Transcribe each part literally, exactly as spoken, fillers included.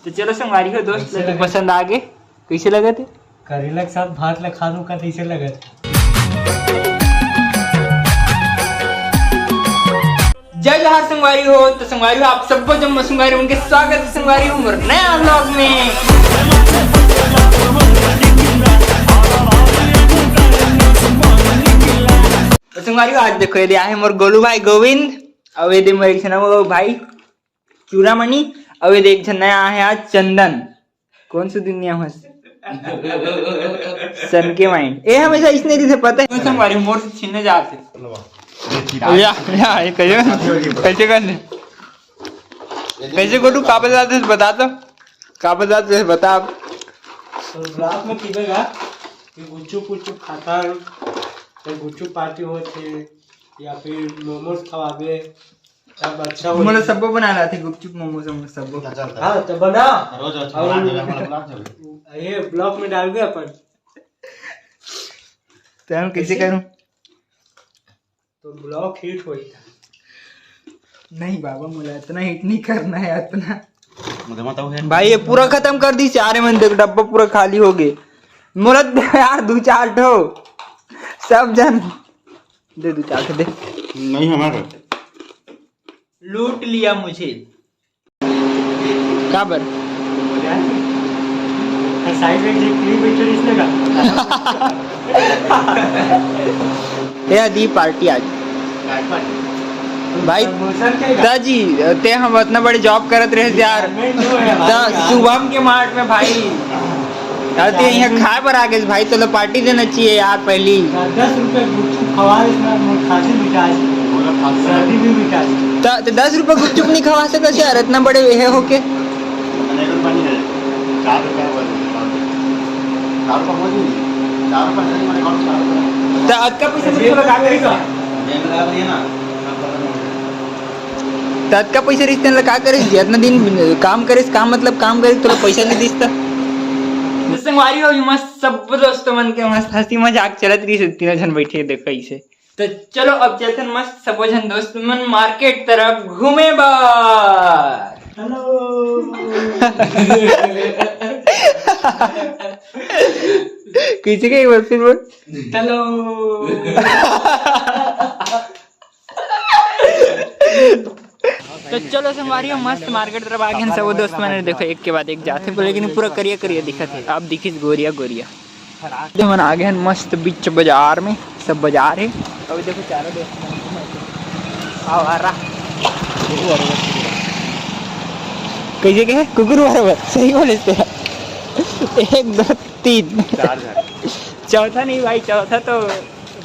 तो चलो संगवारी हो, दोस्त ला तो पसंद आ गे। कइसे लगत हे? करेला के साथ भात ला खा लूं का, कइसे लगत? जय जोहार संगवारी हो। तो संगवारी हो, आप सबो जम्मो संगवारी मन के स्वागत हे संगवारी हो मोर नया vlog में। तो संगवारी हो, आज देखो, ये दे आहे मोर गोलू भाई गोविंद, अउ ये दे मोर एक झन अउ भाई चूड़ामणि, अउ ये दे एक झन नया आहे आज चंदन। कौन सी दुनिया में? सन के माइंड। ए हमेशा इसने दिखे, पता है? संगवारी मोर से छीने जात हे। या, या, ये कइसे, कइसे कर ले? कइसे गोलू, का बजात हे, बता तो। का बजात हे, बता अब। तो रात में पीबेगा कि गुपचुप उचुप खाता है, तो गुपचुप पार्टी होत हे, या फिर मोमोज खवाबे, तब अच्छा हो। मोला सब्बो बनाना आथे, गुपचुप, मोमोज, मोमोज सब्बो। हाँ, तो बना। रोज, रोज और बना देगा, मतलब, बना देगा। ये vlog में डाल दे अपन। तो हम कइसे करूं? तो vlog hit होई था। नहीं बाबा, मोला इतना hit नहीं करना है, इतना। भाई, ये पूरा खतम कर दिस यार, मन देख, डब्बा पूरा खाली हो गे। मोला दे यार, दू चार ठो, सब झन दे, दू चार ठो दे। नहीं, हमारा। लूट लिया मुझे। काबर? साइड में एक क्लिप पिक्चर इसने का। ए, दी पार्टी आज। भाई, प्रमोशन के का? दाजी, ते हम इतना बड़े job करत रहे यार। Retirement जो है भाई, त यार। शुभम के मार्ट में भाई, अरे, ते यहाँ खाए बर आ गे भाई, तोला पार्टी देना चाहिए यार पहली। दस रुपए गुपचुप खवा, इसमें खांसी मिटा, सर्दी भी मिटा। त, त दस रुपए गुपचुप नहीं खवा सकत यार, इतना बड़े ये होके। मैंने एक रुपया नहीं है, चार रुपया हुआ है, चार रुपया हुआ नहीं, चार रुपया नहीं, मैंने कहा, चार रुपया। त अतका पैसा से तोला का करेगा? त अतका पैसा रिहिस तेन ला का करिस जी? अतना दिन काम करिस, काम मतलब काम करिस, तोला पैसा नहीं दिस त। तो संगवारी हो, मस्त सब दोस्तों मन के मस्त हंसी मजाक चलत रहिस, तीनों झन बैठे देखो ऐसे। तो चलो अब चलथन मस्त सबो झन दोस्त मन मार्केट तरफ घूमे बर। हेलो। कइसे के एक बार फिर बोल। हेलो। तो चलो संगवारी हो, मस्त मार्केट तरफ आ गे हन सब दोस्त मन। देखो एक के बाद एक जाथे, लेकिन पूरा करिया करिया दिखत हे। अब दिखिस गोरिया गोरिया। हमन आ गे हन मस्त बीच बाजार में, सब बाजार हे। अभी देखो चारों दोस्त मन घूमत हे। आओ आ रहा। कइसे के हे? कुकुर बरोबर। सही बोले थे। एक, दो, तीन। चार झन। चौथा नहीं भाई, चौथा तो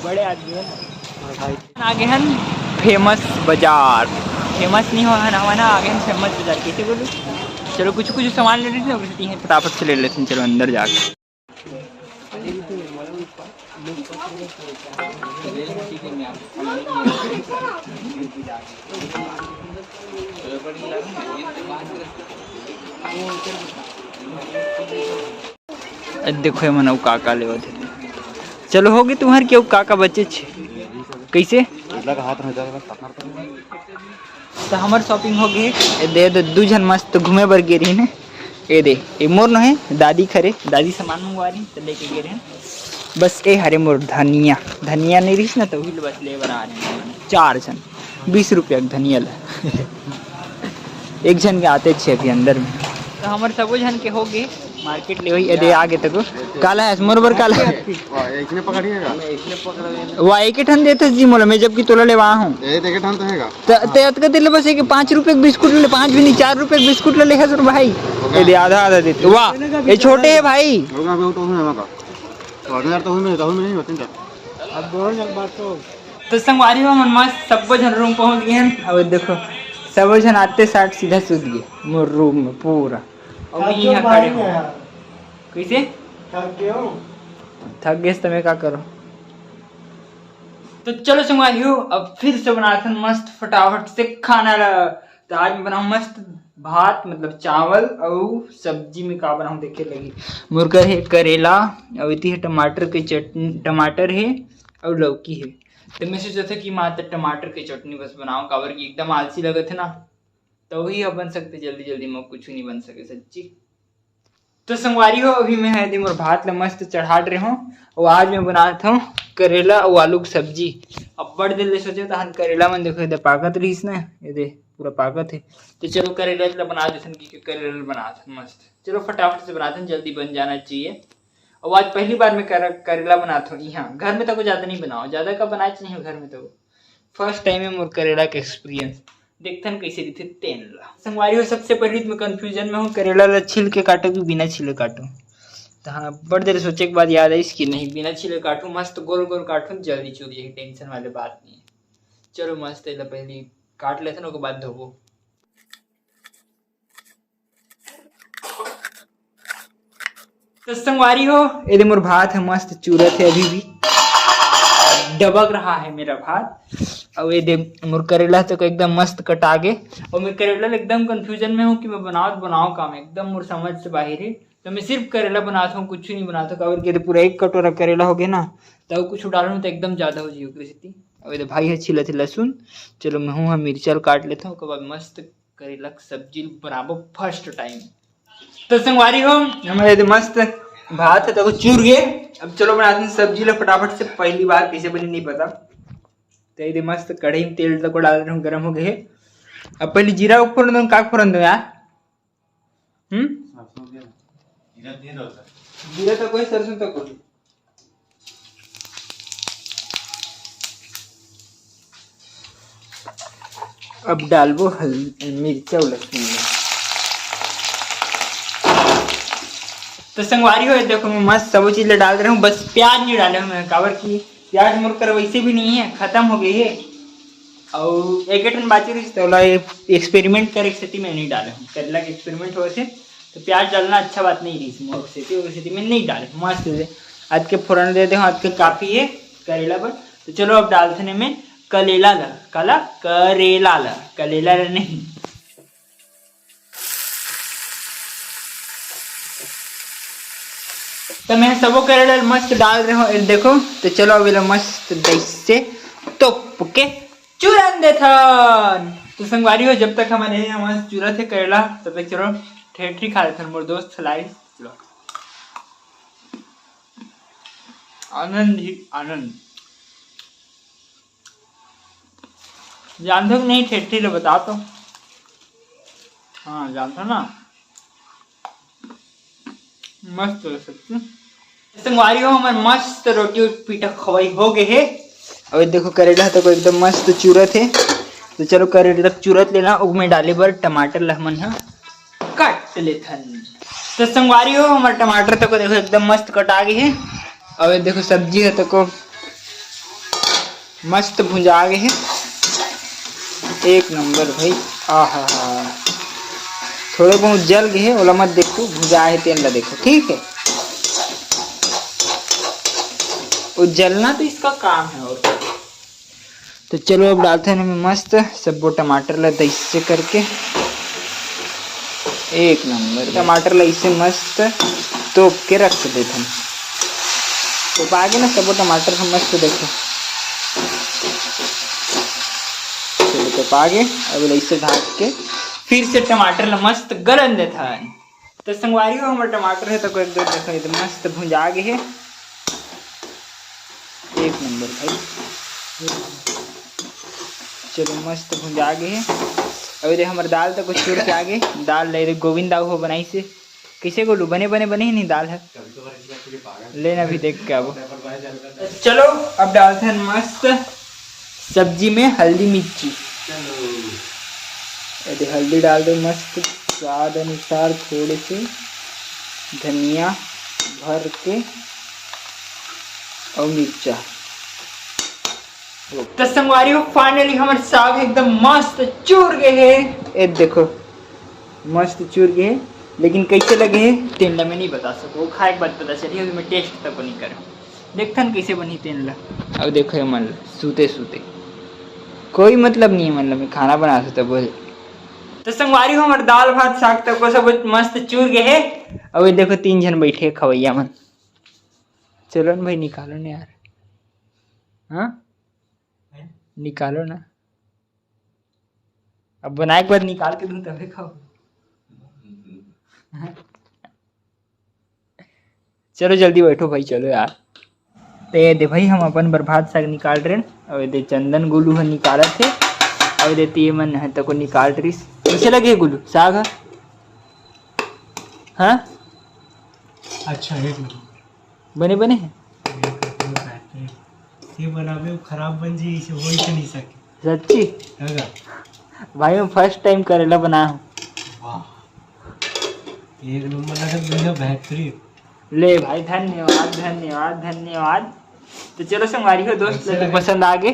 बड़े आदमी है ना। आ गे हन फेमस बाजार। फेमस नहीं हो हन, हमन आ गे हन फेमस बाजार। कइसे बोलूं? चलो कुछ कुछ सामान ले लेते हैं, फटाफट से ले लेते हैं। चलो अंदर जाके। अरे देखो, एमन अउ का का लेवत हे। चलो, होगे तुम्हर के अउ का का बचेच हे। कइसे? त हमर shopping हो गे। ए दे, दे, दू झन मस्त घूमे बर गे रहिन हे। ए दे, ए मोर नो हे, दादी खरे, दादी सामान मंगवा रही, त लेके गे रहिन। बस ए हरे मोर धनिया, धनिया नहीं रहिस ना, त उही ल बस ले बर आ रहे हैं। चार झन, बीस रुपया के धनिया ला। एक झन के आते छे अभी अंदर में। त हमर सबो झन के हो गे मार्केट ले वही, ए दे आ गे तको। काला है, मोर बर काला है। वाह, एक ने पकड़िएगा। वाह, एक ठन देते जी मोला, मैं जबकि तोला लेवा हूँ। ए, देखे ठन तो हैगा। त-, ते अतका दे ले बस, एक पाँच रुपए के बिस्कुट ले, पाँच भी नहीं, चार रुपए के बिस्कुट ले, ले है सुन भाई। ए दे, आधा आधा देते। वाह, ये छोटे है भाई। होगा, वो तो है, होगा। तो आधा हजार तो हुई में, तो हुई में नहीं होते क्या? अब दोनों जन बात तो। तो संगवारी हो, हमन मस्त सब्बो झन रूम पहुंच गए हैं। अब देखो, सब्बो झन आते साथ सीधा सूत गए मोर रूम में पूरा। अब थक यहीं गए खड़े भाई हो। मैं। कैसे? थक गए हो? थक गए तो मैं क्या करूँ? तो चलो संगवारी हो, अब फिर से बनाथन मस्त फटाफट से खाना ला। तो आज मैं बनाऊँ मस्त भात, मतलब चावल, अउ सब्जी में का बनाऊँ देखे लगी। मुरकर है करेला, अउ इति है टमाटर के चटनी, टमाटर है अउ लौकी है। तो मैं सोचा था कि मात्र टमाटर के चटनी बस बनाऊँ, काबर कि एकदम आलसी लगत है ना। तो वही अब बन सकते, जल्दी जल्दी में कुछ नहीं बन सके सच्ची। तो संगवारी हो, अभी मैं है दे मोर भात ला मस्त चढ़ा रहे हूँ, और आज मैं बनात हूँ करेला और आलू की सब्जी। अब बड़ दिन ले सोचे तहन करेला मन देखो, ये दे पाकत रहीस ना, ये दे पूरा पाकत है। तो चलो करेला ला बना देथन, कि करेला ला बनात हन मस्त। चलो फटाफट से बनाते हैं, जल्दी बन जाना चाहिए। और आज पहली बार मैं कर, करेला बनात हूँ यहाँ घर में, तो ज़्यादा नहीं बनाओ, ज़्यादा का बनाए नहीं हो घर में, तो फर्स्ट टाइम है मोर करेला के एक्सपीरियंस। देखथन कैसे रहिथे तेन ला। संगवारी हो, सबसे पहले तो मैं कंफ्यूजन में हूँ, करेला ला छील के काटो कि बिना छीले काटो। तो हाँ, बड़ देर सोचे के बाद याद आइस कि नहीं, बिना छीले काटू, मस्त गोल गोल काटू, जल्दी चुर जाही, टेंशन वाले बात नहीं है। चलो मस्त एला पहली काट लेथन, ओकर बाद धोबो। तो संगवारी हो, ये दे मोर भात है, मस्त चूरत है अभी भी, डबक रहा है मेरा भात। और ये दे मोर करेला तो एकदम मस्त कटा गे। और मैं करेला एकदम कंफ्यूजन में हूँ कि मैं बनाओ तो बनाओ का, मैं एकदम मोर समझ से बाहर है। तो मैं सिर्फ करेला बनाता हूँ, कुछ नहीं बनाता हूँ, काबर कि ये दे पूरा एक कटोरा करेला हो गया ना, तो कुछ डालूँ तो एकदम ज़्यादा हो जाए ओकरे सेती। और ये दे भाई है छीलत है लहसुन। चलो मैं हूँ, हम मिर्चा काट लेता हूँ, ओकर बाद मस्त करेला के सब्जी बनाबो फर्स्ट टाइम। तो संगवारी हो, हमारे तो मस्त भात है, तो चूर गए। अब चलो बनाते हैं सब्जी ला फटाफट से, पहली बार कैसे बनी नहीं पता। तो ये दे मस्त कढ़ाई में तेल तको डाल रहे हूँ, गर्म हो गए। अब पहले जीरा ऊपर दो, का फोरन दो यार? हम्म, जीरा तो कोई, सरसों तो कोई। अब डालबो हल-, मिर्चा और लहसुन ला। तो संगवारी हो, देखो मैं मस्त सबो चीज ला डाल रहे हूँ, बस प्याज नहीं डाले हूँ मैं, काबर कि प्याज मोर कर वैसे भी नहीं है, खत्म हो गई है। और एक ठन बाची रहिस, तो ओला एक्सपेरिमेंट करे के सेती मैं नहीं डाले हूँ, करेला के एक्सपेरिमेंट होए थे, तो प्याज डालना अच्छा बात नहीं रहिस मोर सेती, ओकर सेती मैं नहीं डाले। मस्त दे, आज के फोरन दे दे हूँ, आज के काफी है करेला बर। तो चलो अब डालथन एमे कलेला ला, काला? करेला ला, कलेला ला नहीं। तो मैं सबो करेला मस्त डाल रहे हूँ, ये देखो। तो चलो अब एला मस्त दही से तोप के चूरन देथन। तो संगवारी हो, जब तक हमारे यहाँ मस्त चूरा थे करेला, तब तक चलो ठेठरी खा लेथन, मोर दोस्त लाई। चलो, आनंद ही आनंद। जानथो कि नहीं ठेठरी ले, बता तो। हाँ, जानथो ना। मस्त हो सच्ची। संगवारी हो, हमर मस्त रोटी और पीठा खवाई हो गए हे। अब ये देखो, करेला तो एकदम मस्त चूरत हे। तो चलो, करेला चूरत लेना, ओमे डाले बर टमाटर ला हमन ह काट लेथन। तो संगवारी हो, हमर टमाटर तको देखो एकदम मस्त कटा गे हे। अब ये देखो सब्जी ह तको मस्त भुंजा गे हे, एक नंबर भाई। आहा हा, थोड़े बहुत जल गे हे, ओला मत देखो, भुंजा हे तेन ला देखो, ठीक है। वो जलना तो इसका काम है और क्या। तो चलो अब डालते हैं ना मस्त सब्बो टमाटर ला दइसे करके, एक नंबर टमाटर ला इसे मस्त तोप के रख देथन। तो पागे ना सबो टमाटर ह मस्त देखो, चलो तो पागे। अब इसे ढाक के फिर से टमाटर ला मस्त गलन देथन। तो संगवारी हो, हमर टमाटर हे तो कोई एकदम देखो, एकदम मस्त भुंजा गे हे, एक नंबर भाई। चलो मस्त भुंजा गे हे। अब ये हमर दाल तो कुछ चुर के आगे, दाल ले रे गोविंद दाऊ हो बनाई से। कैसे गोलू, बने बने बने ही नहीं दाल है? लेना भी देख के आबो। चलो अब डालते हैं मस्त सब्जी में हल्दी मिर्ची। ये दे हल्दी डाल दो मस्त स्वाद अनुसार, थोड़े से धनिया भर के और मिर्चा। तो संगवारी हो, finally हमर साग एकदम मस्त चूर गए हे। ये देखो मस्त चूर गए हे, लेकिन कैसे लगे हे तेन ला मैं नहीं बता सको, खाए के बाद पता चली, अभी मैं टेस्ट तक नहीं करूँ। देखथन कैसे बनी तेन ला। अब देखो ये मन ला, सूते सूते कोई मतलब नहीं है, मतलब मैं खाना बना सकता बोले। तो संगवारी हो, हमर दाल भात साग तको सब मस्त चूर गए हे। अब ये देखो तीन झन बैठे खवैया मन। चलो न भाई निकालो न यार, हाँ निकालो ना। अब बनाए के बाद निकाल के दूं तभे खाओ। चलो जल्दी बैठो भाई, चलो यार। ते दे भाई, हम अपन बर भात साग निकाल रहे हैं। अउ दे चंदन गुलू ह निकालत हे। अउ दे ते मन ह तको निकाल रिस। कैसे लगे गुलू साग ह? हाँ, अच्छा, एक नंबर। बने बने है। ये बनावे वो खराब बन जाए, इसे हो ही तो नहीं सके। सच्ची? है ना? भाई, मैं फर्स्ट टाइम करेला बनाया हूँ। वाह, एक नंबर लगा भैया, बेहतरीन। ले भाई, धन्यवाद, धन्यवाद, धन्यवाद। तो चलो संगवारी हो, दोस्त कैसे लोग लगे? पसंद आ गए,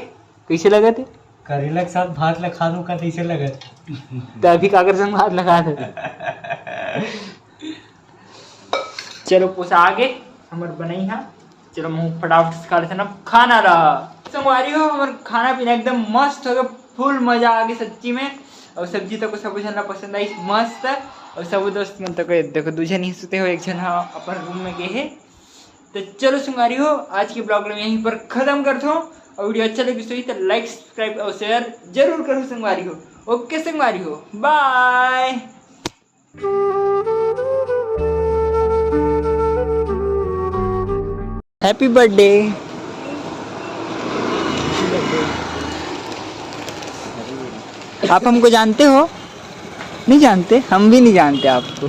कैसे लगा थे? करेला के साथ भात ला खा लूं का, कैसे लगा? तो अभी काकर संग भात ला खात हे? चलो पोसा आगे हमर बनई हा। चलो मुंह फटाफट से खा लेते ना खाना ला। संगवारी हो, हमर खाना पीना एकदम मस्त हो गया, फुल मजा आ गया सच्ची में। और सब्जी तको सब झन ला पसंद आई, मस्त। और सब दोस्त मन तको देखो, दू झन ही सुते हो, एक झन हा अपन रूम में गए हे। तो चलो संगवारी हो, आज के ब्लॉग ला यहीं पर खत्म करथो। और वीडियो अच्छा लगे तो लाइक, सब्सक्राइब और शेयर जरूर करो संगवारी हो। ओके संगवारी हो, बाय। Happy birthday. आप हमको जानते हो? नहीं जानते, हम भी नहीं जानते आपको।